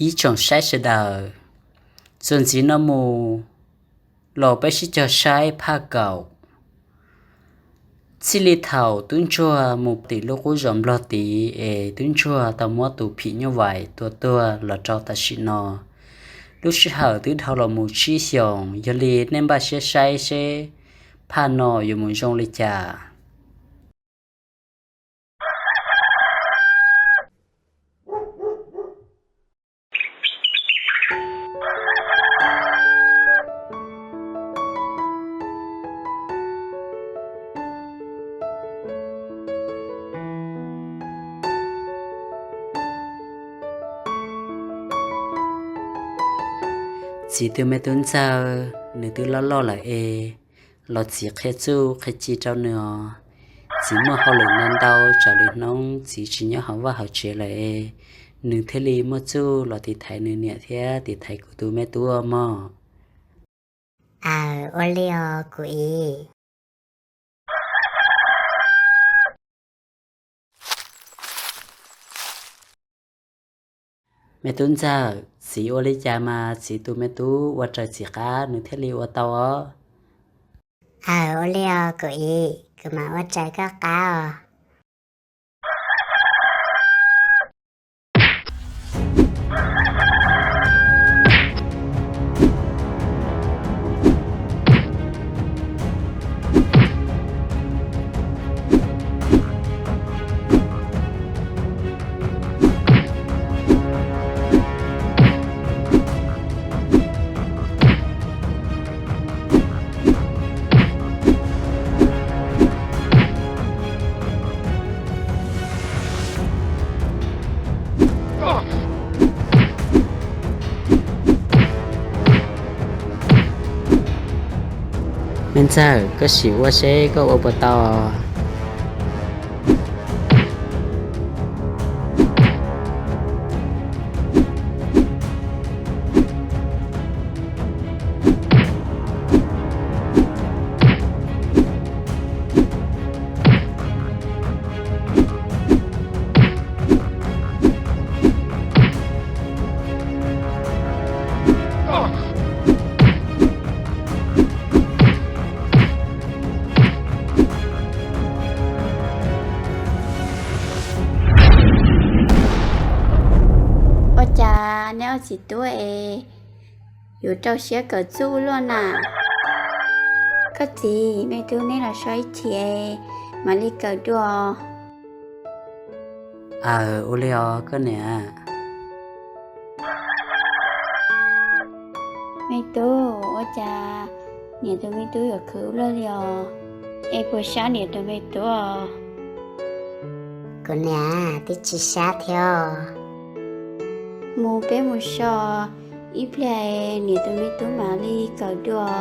Ib tsoom saib sawv daws, txuas ntxiv no mus los peb sib cog saib phaj kaum. Txij li thaum tub ntsuag mus tim lub qub zos Nplog tid es tub ntsuag tau muab tus phim nyuj vais tua tuag los rau tam sim no, lub sij hawm twb dhau los mus tsib xyoos. Yog li nej npaj siab saib seb phaj no yuav mus zoo li cas. Txiv tus me tub ntxawg nws twb loj loj lawm es los txiv qhia txuj qhia ci rau nws os. Txiv muaj hauj lwm ntau ntau, tsam lwm hnub txiv tsis nyob hauv vaj hauv tsev lawm es nws thiaj li muaj txuj los tiv thaiv nws niam thiab tiv thaiv kuv tus me tub mog. Aws, ua li os kuv txiv. Me tub ntxawg, txiv ua li cas mas txiv tus me tub ua raws txiv qab nws thiaj li ua tau os. Aws, ua li os kuv txiv, kuv mam ua raws koj qab os. Me ntxawg, koj sim ua seb koj ua puas tau. Ua cas neb ob txiv tub es yuav rau siab kawm txuj luaj na? Koj txiv, me tub neb los so ib chim mam li kawm dua. Aws, ua li os koj niam. Me tub, ua cas niam tus me tub yuav khwv ua luaj li os? Es puas sab niam tus me tub os? Kuv niam, twb tsis sab thiab. Mus, peb mus so ib pliag niam tus me tub mam li kawm dua.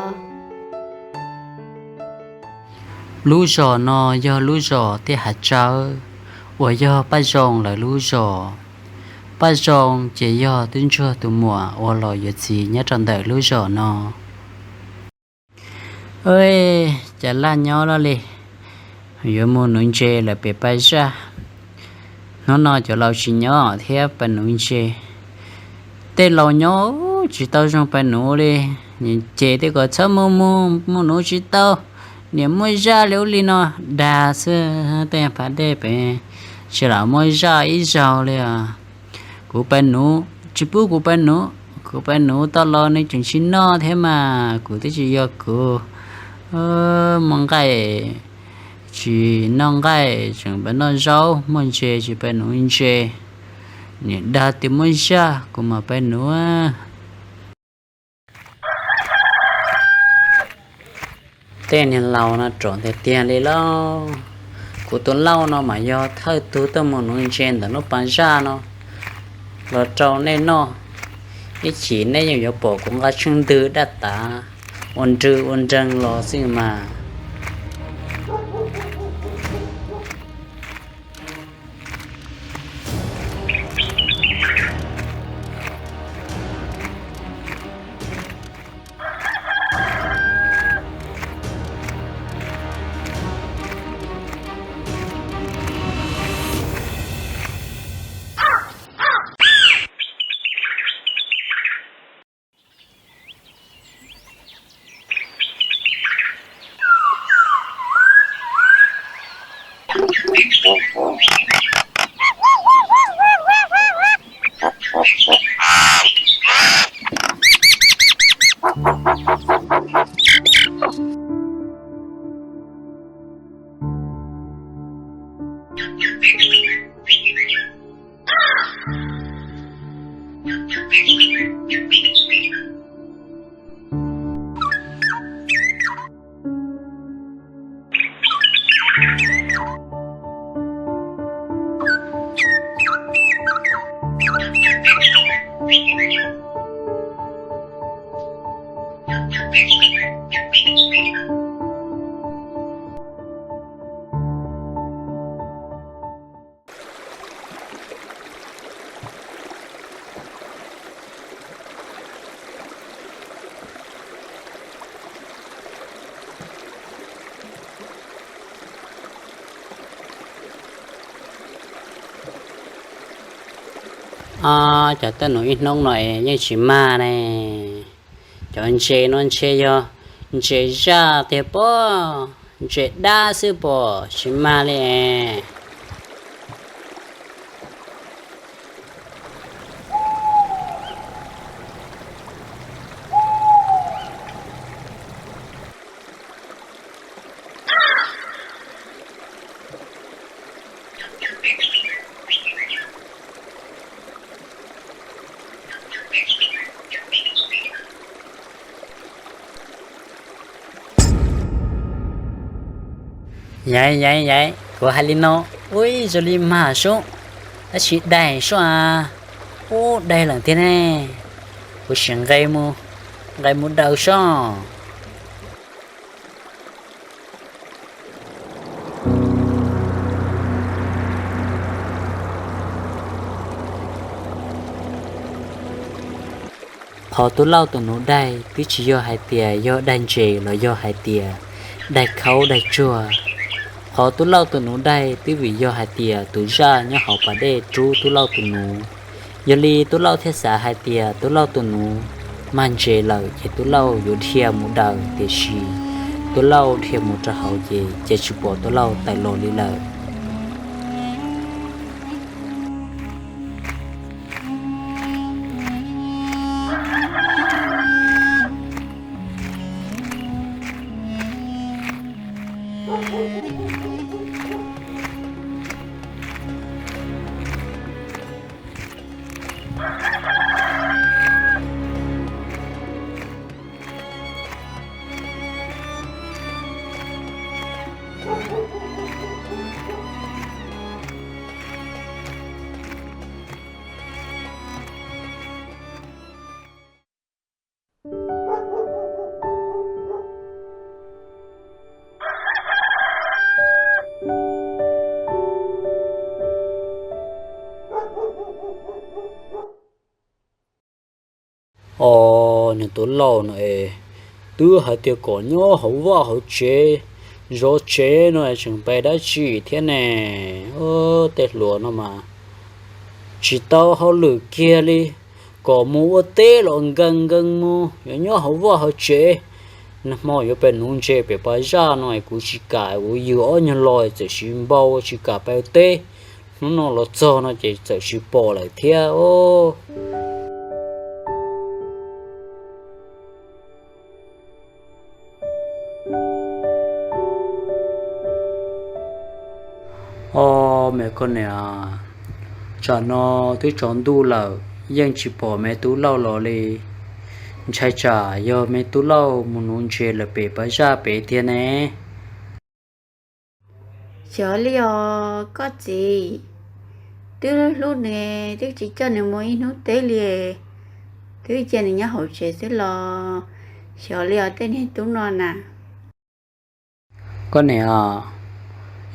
Lub zos no yog lub zos Tiaj Hav Tsawb uas yog Paj Zoo lawv lub zos. Paj Zoo ces yog tub ntsuag tus muam uas los yuav txiv nyob rau ntawm lub zos no. Cas laj nyob loj li, yuav mus nuv ntses lawm pem Paj Zaj. Hnub no cov laus tsis nyob thiab pab nuv ntses. Tej laus nyob tsis tau zoo pab nuv li, ces tej kom txhob mus mus, mus nuv tsis tau, niam muaj zaj li ub li no dag xwb. Tej phav dej pem tsis lam muaj zaj ib zaug li os. Kuv pab nuv, tsis pub kuv pab nuv, kuv pab nuv tau los nws tseem tsis noj thiab mas kuv twb tsis yog kuv. Muaj nqaij tsis noj nqaij, tseem pab noj zaub, muaj ntses tsis pab nuv ntses. Niam dag tias muaj zaj kuv mam pab nuv. Tej niag laus no ruam tiag tiag li lauj. Kuv tus Lauj no mas yog thawj tug tuaj mus nuv ntses ntawm lub pas zaj no los rau nej noj. Ib chim nej yeej yuav pom kuv nqa tsheej ntws daj tav ua nrw ua nreeg los xwb mas. Ob, cov tawj num ib hnub no es yeej tsis mag ne. Cov ntses no ntshe yog ntses zaj tiag pob, ntses dab xwb pob, tsis mag li. Yaiv, yaiv, yaiv, kuv hais li no, ua ib zoo li mag sub, tab sis daig sub as. Ub, daig lawm thiab ne. Kuv sim nqe mus, nqe mus daws sub. Qhov tub lauj tus nuv daig twb tsis yog hais tias yog daig ntses los yog hais tias daig khaub daig tsuag. Qhov tub lauj tus nuv daig twb vim yog hais tias tus zaj nyob hauv pas dej rub tub lauj tus nuv. Yog li tub lauj thiaj xav hais tias tub lauj tus nuv mag ntses lawm ces tub lauj yuav dhia mus daws, tiam sis tub lauj dhia mus rau hauv ces cia tsis pom tub lauj tawm los li lawm. Os, nws tub lauj no es, twb hais tias kom nyob hauv vaj hauv tsev, zov tsev no es tseem pais dab tsi thiab ne? Tej hluas no mas tsis tau hauj lwm kiag li, kom mus ua teb los nkees nkees mus, yuav nyob hauv vaj hauv tsev. Nag hmo yuav pem nuv ntses pem pas zaj no es kuv tsis kam, kuv yws ob nyuag los txawm sis npau tsis kam pais ua teb. Hnub no los txog no ces txawm sis pom lawm thiab os. Os, me koj niam, tsam no twb tsaus ntuj lawm yeej tsis pom me tub lauj los li. Ntshai tsam yog me tub lauj mus nuv ntses lawm pem pas zaj pem tiag ne. Xyov li os koj txiv, twb hlub nws, twb tsis coj nws mus ib hnub teb li, twb cia nws nyob hauv tsev xwb los. Xyov li os tej niag tub no na. Koj niam,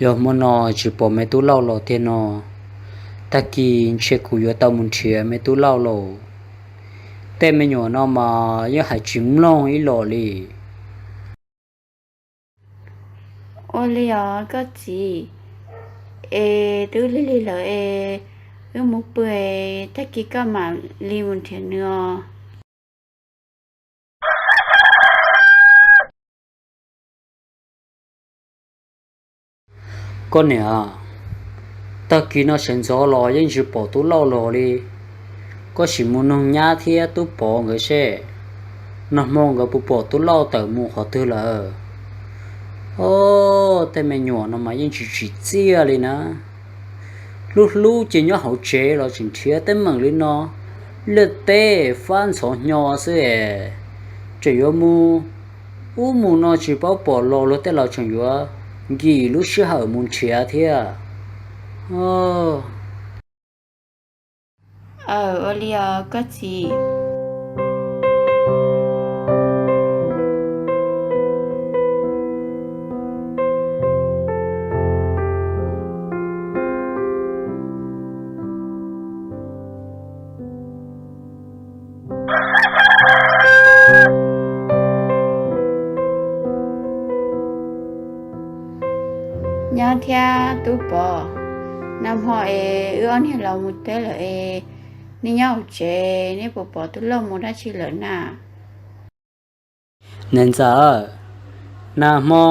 yog hmo no tsis pom me tub lauj los tiag no, tag kis ntshe kuv yuav tau mus nrhiav me tub lauj lauj. Tej me nyuam no mas yeej hais tsis mloog ib los li. Ua li os koj txiv, es twb lig lig lawm es wb mus pw, tag kis koj mam li mus nrhiav nws os. Koj niam, tag kis no sawv ntxov los yeej tsis pom tub lauj los li. Koj sim mus noog nyab thiab tub Pov nkawd seb, nag hmo nkawd puas pom tub Lauj tawm mus qhov twg lawm. Os, tej me nyuam no mas yeej tsis tsim txiaj li na. Hlub hlub ces nyob hauv tsev los tseem nrhiav teeb meem li no, liaj teb fab ntxhov hnyo xwb es. Tseem yuav mus ub mus no tsis paub pom los luag tej los tseem yuav nkim lub sij hawm mus nrhiav thiab. Aw, ua li os koj txiv. Nyab thiab tub Pov, nag hmo es wb ob niag los mus teb lawm es, nej nyob hauv tsev nej puas pom tub Lauj mus dab tsi lawm na? Niam ntxawm, nag hmo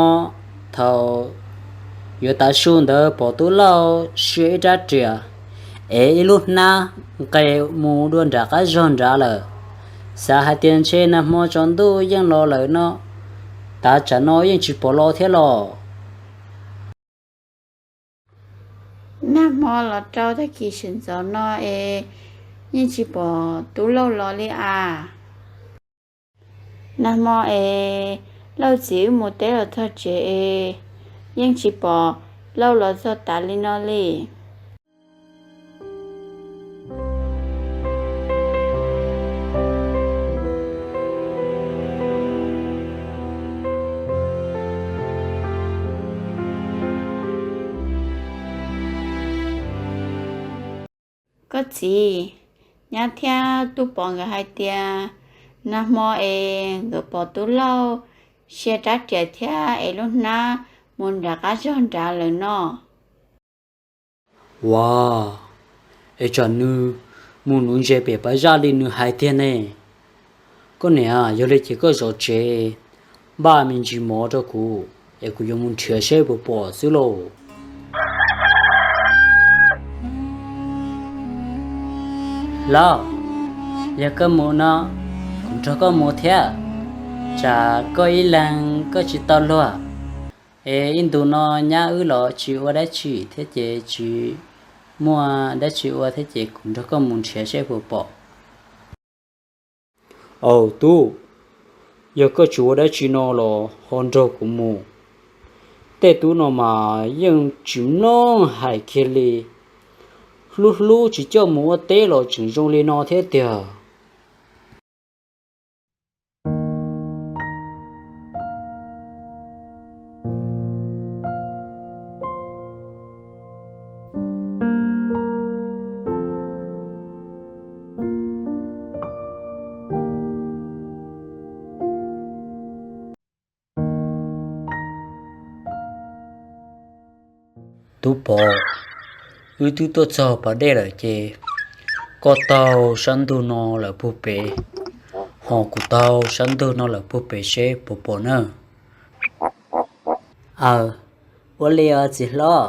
thaum yuav tav su ntawd pom tub Lauj sia ib rab riam es ib lub hnab nqes mus dua nram qab zog nrad lawm. Xav hais tias ntshe nag hmo tsaus ntuj yeej los lawm no, tav tsam no yeej tsis pom los thiab los. Nag hmo los rau tag kis sawv ntxov no es yeej tsis pom tub Lauj los li as. Nag hmo es Lauj txiv wb mus teb los txog tsev es yeej tsis pom Lauj los txog tav li no li. Koj txiv, nyab thiab tub Pov nkawd hais tias nag hmo es nkawd pom tub Lauj sia rab riam thiab es lub hnab mus nram qab zog nrad lawm no. Ua, es tsam nws mus nuv ntses pem pas zaj li nws hais tiag ne. Koj niam, yog li ces koj zov tsev, npaj me ntsis mov rau kuv es kuv yuav mus nrhiav seb puas pom xwb lauj. Lauj, yog koj mus no, kuv nrog koj mus thiab. Tsam koj ib leeg koj tsis tau luag, es ib ntus no nyab wb los tsis ua dab tsi thiab ces tsis muaj dab tsi ua thiab ces kuv nrog koj mus nrhiav seb puas pom. Aub tub, yog koj tsis ua dab tsi no los ho nrog kuv mus. Tej tub no mas yeej tsis mloog hais kiag li, hlub hlub tsis coj mus ua teb los tseem zoo li no thiab tiag. Tub Pov, wb twb tuaj txog pas dej lawm ces koj taug sab ntug no lawm puag pem, ho kuv taug sab ntug no lawm puag pem seb puas pom na. Aw, ua li os txiv hlob.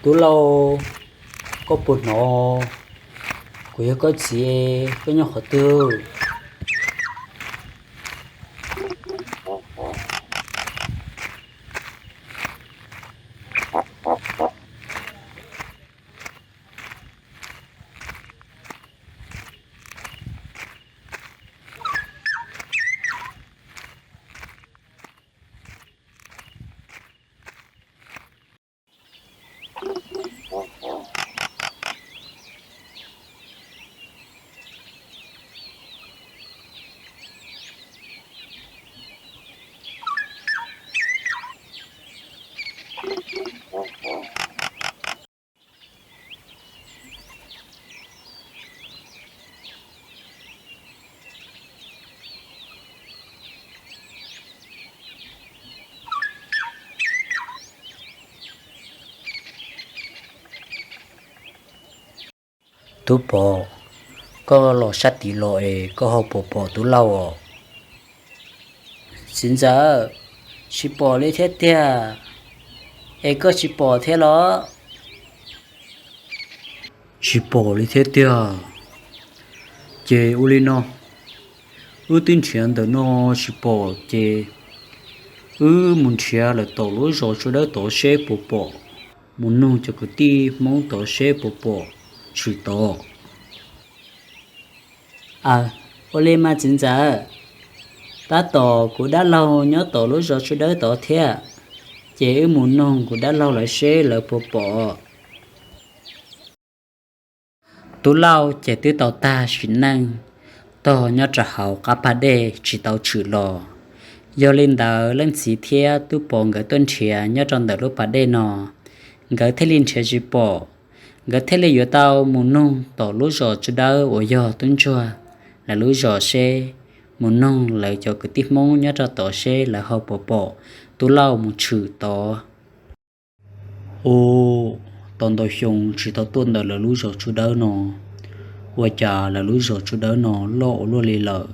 Tub Lauj, koj puas hnov? Kuv yog koj txiv, koj nyob qhov twg? Tub Pov, koj los sab tid los es koj ho puas pom Tub Lauj os? Txiv ntxawm, Tsis pom li thiab tiag. Es koj tsis pom thiab los? Tsis pom li thiab tiag. Ces ua li no, wb twb nrhiav ntawm no tsis pom ces wb mus nrhiav lawm tom lub zos Tsua Dawb tod seb puas pom, mus nug cov kwv tij Hmoob tod seb puas pom tshwm tod. Aw, ua li mas txiv ntxawm, tab tom kuv dab laug nyob tom lub zos Tsua Dawb tod thiab, ces wb mus nug kuv dab laug lawv seb lawv puas pom. Tub Lauj ces twb tau tag sim neej tog nyob rau hauv qab pas dej tsis tau tshwm los. Yog li ntawd leej txiv thiab tub Pov nkawd tuaj nrhiav nyob rau ntawm lub pas dej no, nkawd thiaj li nrhiav tsis pom. Nkawd thiaj li yuav tau mus nug tom lub zos Tsua Dawb uas yog tub ntsuag lawv lub zos seb, mus nug lawv cov kwv tij Hmoob nyob rau tod seb lawv ho puas pom Tub Lauj mus tshwm tod. Ua, tau ntau xyoo tsis tau tuaj ntawm lawv lub zos Tsua Dawb no, ua cas lawv lub zos Tsua Dawb no loj ua luaj li lawm.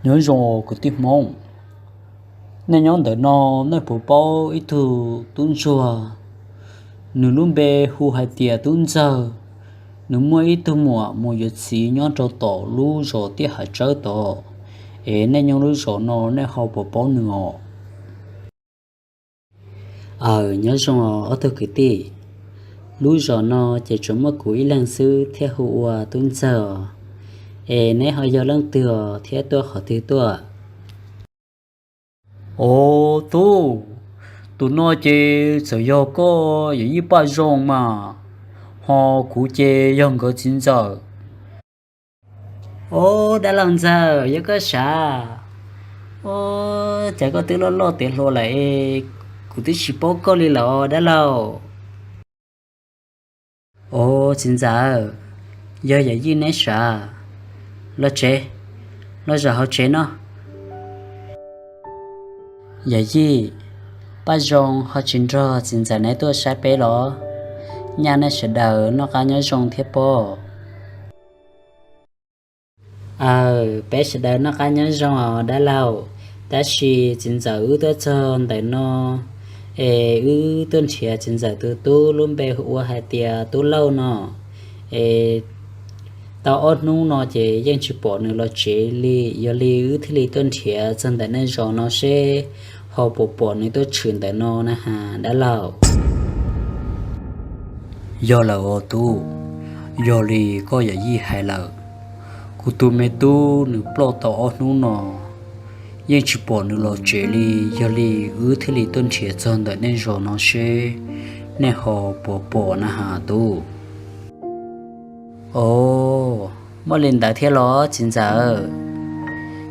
Nyob zoo kwv tij Hmoob, nej nyob ntawm no nej puas paub ib tug tub ntsuag, nws lub npe hu hais tias Tub Ntxawg, nws muaj ib tug muam mus yuav txiv nyob rau tom lub zos Tiaj Hav Tsawb tod, es nej nyob lub zos no nej ho puas paub nws os? Aw, nyob zoo ob tug kwv tij. Lub zos no ces tsuas muaj kuv ib leeg xwb thiaj hu ua Tub Ntxawg os. Es neb ho yog leej twg os thiab tuaj qhov twg tuaj? Os tub, tus no ces txawm yog koj yawm yij Paj Zoo mas, ho kuv ces yog nkawd txiv ntxawm. Os, dab laug Ntxawg, yog koj sav? Os, cas koj twb loj loj tiav hluas lawm es kuv twb tsis paub koj li los dab laug. Os txiv ntxawm, yog yawm yij neb sav? Los tsev, los zaum hauv tsev no. Yawm yij, Paj Zoo ho tsis nrog txiv ntxawm neb tuaj saib peb los? Nyaj nej sawv daws noj qab nyob zoo thiab pob. Aw, peb sawv daws noj qab nyob zoo os dab laug. Tab sis txiv ntxawm wb tuaj txog ntawm no es wb tuaj nrhiav txiv ntxawm tus tub lub npe hu ua hais tias Tub Lauj no, es tau ob hnub no ces yeej tsis pom nws los tsev li. Yog li wb thiaj li tuaj nrhiav txog ntawm nej zos no seb ho puas pom nws tuaj tshwm ntawm no na has dab laug. Yog lawm os tub, yog li koj yawm yij hais lawm, kuv tus me tub nws ploj tau ob hnub no yeej tsis pom nws los tsev li. Yog li wb thiaj li tuaj nrhiav txog ntawm nej zos no seb nej ho puas pom na has tub. Os, muaj li ntawd thiab los txiv ntxawm?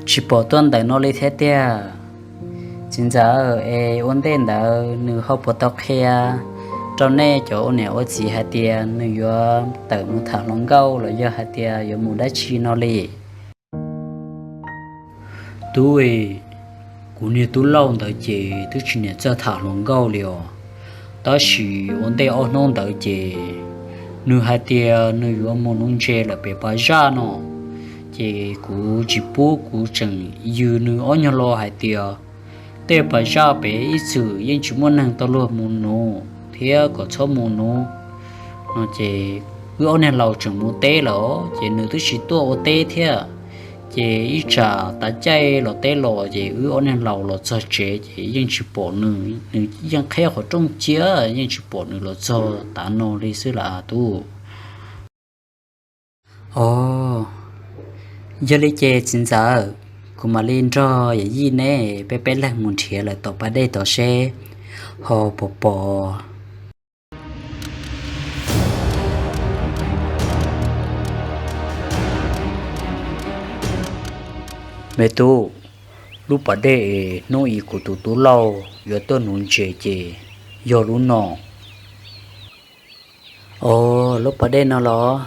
Tsis pom tuaj ntawm no li thiab tiag. Txiv ntxawm, es ua ntej ntawd nws ho puas tau qhia rau nej cov ua niam ua txiv hais tias nws yuav tawm mus tham hluas nkauj los yog hais tias yuav mus dab tsi no li? Tub, kuv niag Tub Lauj ntawd ces twb tsis niam txawj tham hluas nkauj li os. Tab sis ua ntej ob hnub ntawd ces nws hais tias nws yuav mus nuv ntses lawm pem pas zaj no, ces kuv tsis pub, kuv tseem yws nws ob nyuag lo hais tias tej pas zaj pem ib txwm yeej tsis muaj neeg tau luag mus nuv thiab kom txhob mus nuv no ces wb ob niag laus tseem mus teb lawm ces nws twb tsis tuaj ua teb thiab. Ces ib tsam tav caij los teb los ces wb ob niag laus los txog tsev ces yeej tsis pom nws, nws yeej qheb qhov rooj cia yeej tsis pom nws los txog tav no li xwb las tub. Os, yog li ces txiv ntxawm, kuv mam li nrog yawm yij neb peb peb leeg mus nrhiav lawm tom pas dej tod seb ho puas pom. Me tub, lub pas dej es hnub i kuv tus tub Lauj yuav tuaj nuv ntses ces yog lub no. Os, lub pas dej no los?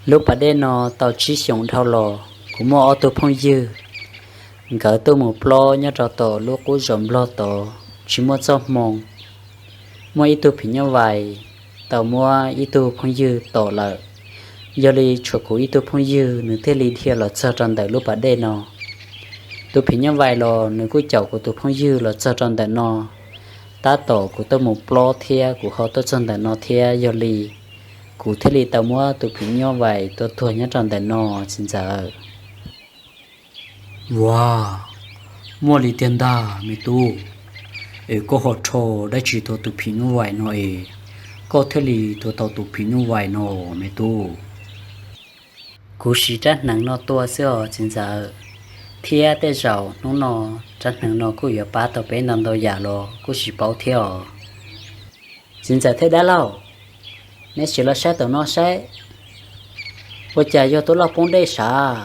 Lub pas dej no tau tsib xyoos dhau los kuv muaj ob tug phooj ywg, nkawd tuaj mus plob nyob rau tom lub qub zos Nplog tod tsis muaj txoj hmoo. Muaj ib tug phim nyuj vais tau muab ib tug phooj ywg tom lawm, yog li tshuav kuv ib tug phooj ywg nws thiaj li dhia los txog rau ntawm lub pas dej no. Tus phim nyuj vais los nws kuj caum kuv tus phooj ywg los txog rau ntawm no, tab tom kuv tuaj mus plob thiab kuv ho tuaj txog ntawm no thiab, yog li kuv thiaj li tau muab tus phim nyuj vais tua tuag nyob rau ntawm no, txiv ntxawm. Ua, muaj li tiag ntag me tub, es koj ho rho dab tsi tua tus phim nyuj vais no es koj thiaj li tua tau tus phim nyuj vais no, me tub? Kuv siv rab hneev no tua xwb os txiv ntxawm, thiab tej zaum hnub no rab hneev no kuj yuav pab tau peb ntau ntau yam los kuj tsis paub thiab os. Txiv ntxawm thiab dab laug, neb sim los saib tam no saib, ua cas yog tub Lauj poob dej sav?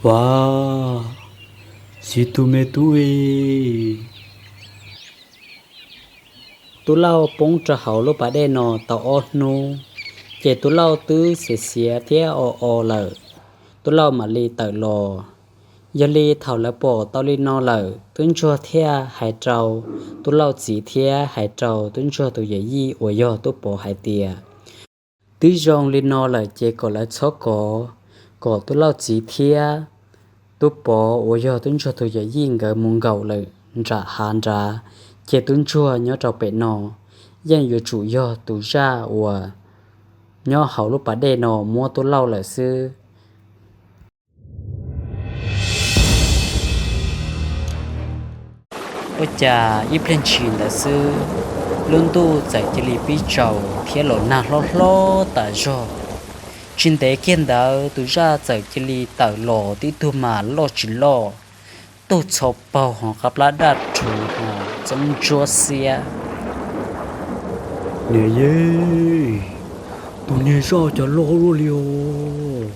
Ua, xiv tus me tub e, tub Lauj poob rau hauv lub pas dej no tau ob hnub, ces tub Lauj twb xiav xiav thiab o o lawm, tub Lauj mam li tawm los. Yog li thaum lawv pom tau li no lawm, tub ntsuag thiaj hais rau tub Lauj txiv thiab hais rau tub ntsuag tus yawm yij uas yog tub Pov hais tias, twb zoo li no lawm ces kom lawv txhob kov, kom tub Lauj txiv thiab tub Pov uas yog tub ntsuag tus yawm yij nkawd mus nkaum lawm nram hav nrad, ces tub ntsuag nyob rau pem no yeej yuav tsum yog tus zaj uas nyob hauv lub pas dej no muab tub Lauj lawm xwb. Ua cas ib pliag ntshis ntawd xwb, lub ntuj txawm cia li pib tsaus thiab los nag hlob hlob tas zog. Tsis ntev kiag ntawd tus zaj txawm cia li tawm los tib tug mas loj tsis loj, tug txho paug ho qab plab daj rhuv ho txob ntsuab xiab. Niam yej, tus niag zaj cov loj luaj li os.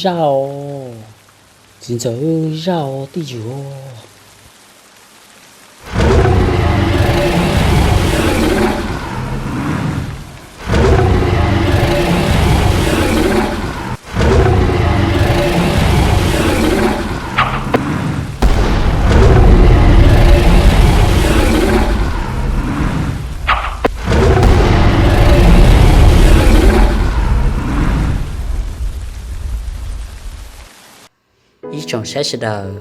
Zaj os, txiv ntxawm, zaj os tij yws. Ib tsoom saib sawv daws,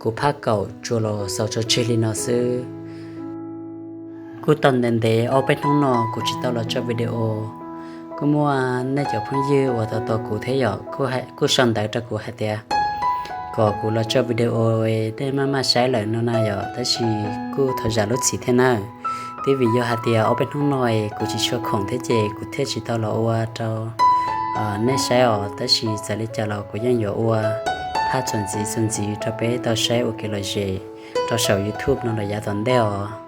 kuv phaj kaum tsuas los xaus tso tseg li no xwb. Kuj tau ntev ntev ob peb hnub no kuv tsis tau los tso video. Kuj muaj nej cov phooj ywg uas tos tos kuv thiab yom, kuj sau ntawv rau kuv hais tias kom kuv los tso video, nej maj maj saib lawm no na yom, tab sis kuj thov zam lub txim thiab nawb. Twb vim yog hais tias ob peb hnub no kuv tsis tshua khoom thiab ces kuv thiaj tsis tau los ua rau nej saib os, tab sis txawm li cas los kuv yeej yuav ua phaj txuas ntxiv txuas ntxiv rau peb tau saib ua kev lom zem rau saum YouTube no los yav tom ntej os.